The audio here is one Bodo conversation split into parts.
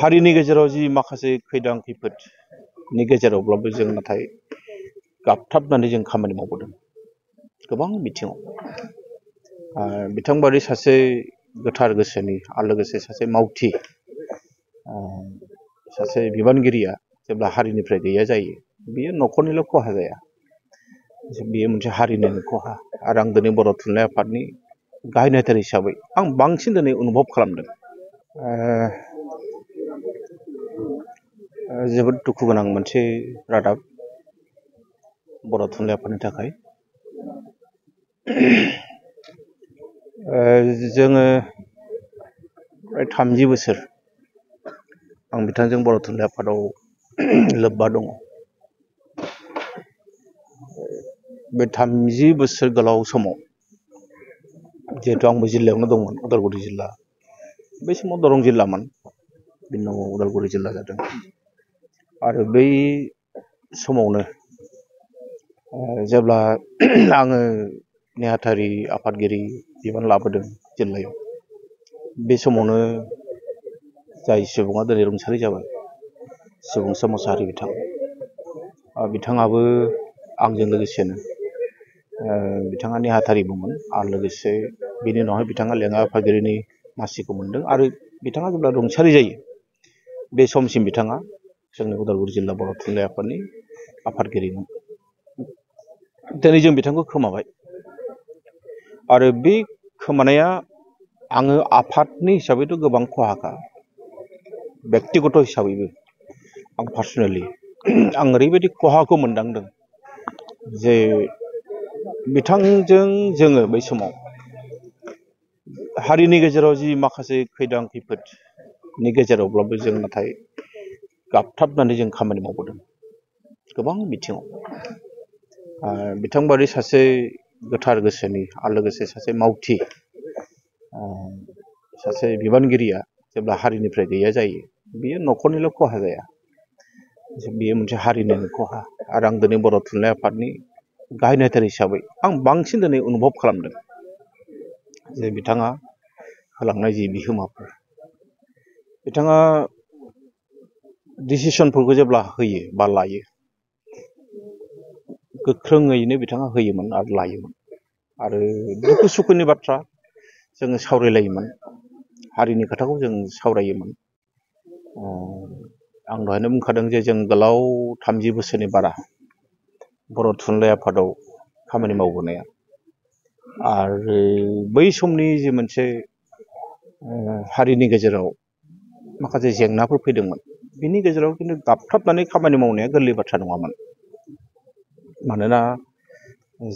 हारिनि गेजेराव जि माखासे खैदां खैफोदनि गेजेरावब्लाबो जों नाथाय गाबथाबनानै जों खामानि मावबोदों गोबां बिथिङाव। बिथांबादि सासे गोथार गोसोनि आरो लोगोसे सासे मावथि सासे बिबानगिरिया जेब्ला हारिनिफ्राय गैया जायो बियो न'खरनिल' खहा जाया, बियो मोनसे हारिनिनो खहा। आरो आं दिनै बर' थुनलाइ आफादनि गाहाय नेहाथारि हिसाबै आं बांसिन दिनै अनुभब खालामदों। जोबोद दुखु गोनां मोनसे रादाब बर' थुनलाइ आफादनि थाखाय। जोङो प्राय 30 बोसोर आं बिथांजों बर' थुनलाइ आफादाव लोब्बा दङ। बे 30 बोसोर गोलाव समाव जिहेतु आंबो जिल्लायावनो दंमोन, उदालगुरि जिल्ला, बै समाव दरं जिल्लामोन, बिनि उनाव उदालगुरि जिल्ला जादों। आरो बै समावनो जेब्ला आङो नेहाथारि आफादगिरि बिबान लाबोदों जिल्लायाव, बे समावनो जाय सुबुङा दिनै रुंसारि जाबाय, सुबुंसा मोसाहारि बिथाङाबो आंजों लोगोसेनो बिथाङा नेहाथारिबोमोन आरो लोगोसे बिनि उनावहाय बिथाङा लेङाइ आफादगिरिनि मासिखौ मोनदों। आरो बिथाङा जेब्ला रुंसारि जायो बे समसिम बिथाङा जोंनि उदालगुरि जिल्ला बर' थुनलाइ आफादनि आफादगिरिमोन। दिनै जों बिथांखौ खोमाबाय। आरो बे खोमानाया आङो आफादनि हिसाबैथ' गोबां खहाखा, बेक्तिगत हिसाबैबो आं पार्सनेलि आं ओरैबायदि खहाखौ मोनदांदों जे बिथांजों जोङो बै समाव हारिनि गेजेराव जि माखासे खैदां खैफोदनि गेजेरावब्लाबो जों नाथाय गाबथाबनानै जों खामानि मावबोदों गोबां बिथिङाव। बिथांबादि सासे गोथार गोसोनि आरो लोगोसे सासे मावथि सासे बिबानगिरिया जेब्ला हारिनिफ्राय गैया जायो बियो न'खरनिल' खहा जाया, बियो मोनसे हारिनिनो खहा। आरो आं दिनै बर' थुनलाइ आफादनि गाहाय नेहाथारि हिसाबै आं बांसिन दिनै अनुभब खालामदों जे बिथाङा होलांनाय जि बिहोमाफोर, बिथाङा डिसिसनफोरखौ जेब्ला होयो बा लायो, गोख्रोङैनो बिथाङा होयोमोन आरो लायोमोन। आरो दुखु सुखुनि बाथ्रा जोङो सावरायलायोमोन, हारिनि खोथाखौ जों सावरायोमोन। आं दहायनो बुंखादों जे जों गोलाव 30 बोसोरनि बारा बर' थुनलाइ आफादाव खामानि मावबोनाया। आरो बै समनि जे मोनसे हारिनि गेजेराव माखासे जेंनाफोर फैदोंमोन, बिनि गेजेराव खिन्थु गाबथाबनानै खामानि मावनाया गोरलै बाथ्रा नङामोन। मानोना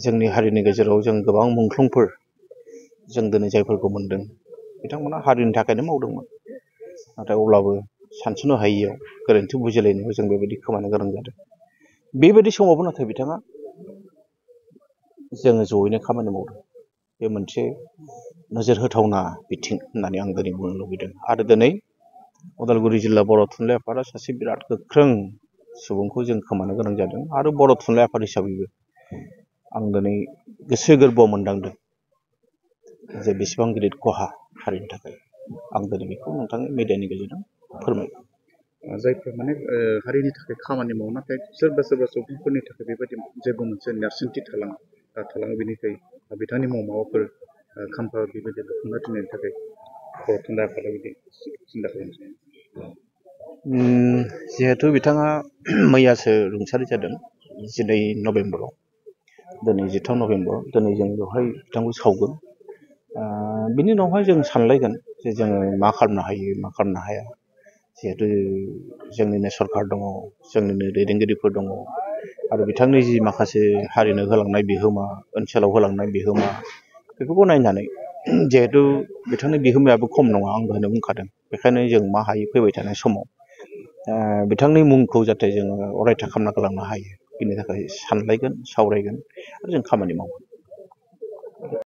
जोंनि हारिनि गेजेराव जों गोबां मुंख्लंफोर जों दिनै जायफोरखौ मोनदों बिथांमोना हारिनि थाखायनो मावदोंमोन। नाथाय अब्लाबो सानस'नो हायियाव, गोरोन्थि बुजिलायनायाव जों बेबायदि खोमानो गोनां जादों। बेबायदि समावबो नाथाय बिथाङा जोङो जयैनो खामानि मावदों। बे मोनसे नोजोर होथावना बिथिं होननानै आं दिनै बुंनो लुबैदों। आरो दिनै उदालगुरि जिल्ला बर' थुनलाइ आफादा सासे बिराद गोख्रों सुबुंखौ जों खोमानो गोनां जादों। आरो बर' थुनलाइ आफाद हिसाबैबो आं दिनै गोसो गोरबोआव मोनदांदों जे बेसेबां गिदिर खहा हारिनि थाखाय। आं दिनै बेखौ नोंथांनि मिडियानि गेजेरजों फोरमायबाय। जायफोर माने हारिनि थाखाय खामानि मावो, नाथाय सोरबा सुबुंफोरनि थाखाय बेबायदि जेबो मोनसे नेरसोनथि थालाङो बेनिफ्राय बिथांनि मुङाव माबाफोर खाम्फा बेबायदि लुफुंना दोननायनि थाखाय बर' थुनलाइ आफादा बिदि सिन्था खालामदों। जिहेथु बिथाङा मैयासो रुंसारि जादों 12 नभेम्बराव, दिनै 13 नभेम्बर, दिनै जों बेवहाय बिथांखौ सावगोन। बिनि उनावहाय जों सानलायगोन जे जोङो मा खालामनो हायो मा खालामनो हाया। जिहेतु जोंनिनो सरकार दङ, जोंनिनो दैदेनगिरिफोर दङ, आरो बिथांनि जि माखासे हारिनो होलांनाय बिहोमा, ओनसोलाव होलांनाय बिहोमा, बेफोरखौ नायनानै जिहेतु बिथांनि बिहोमायाबो खम नङा, आं दहायनो बुंखादों। बेखायनो जों मा हायो फैबाय थानाय समाव बिथांनि मुंखौ जाहाथे जोङो अरायथा खालामना गालांनो हायो, बिनि थाखाय सानलायगोन, सावरायगोन आरो जों खामानि मावगोन।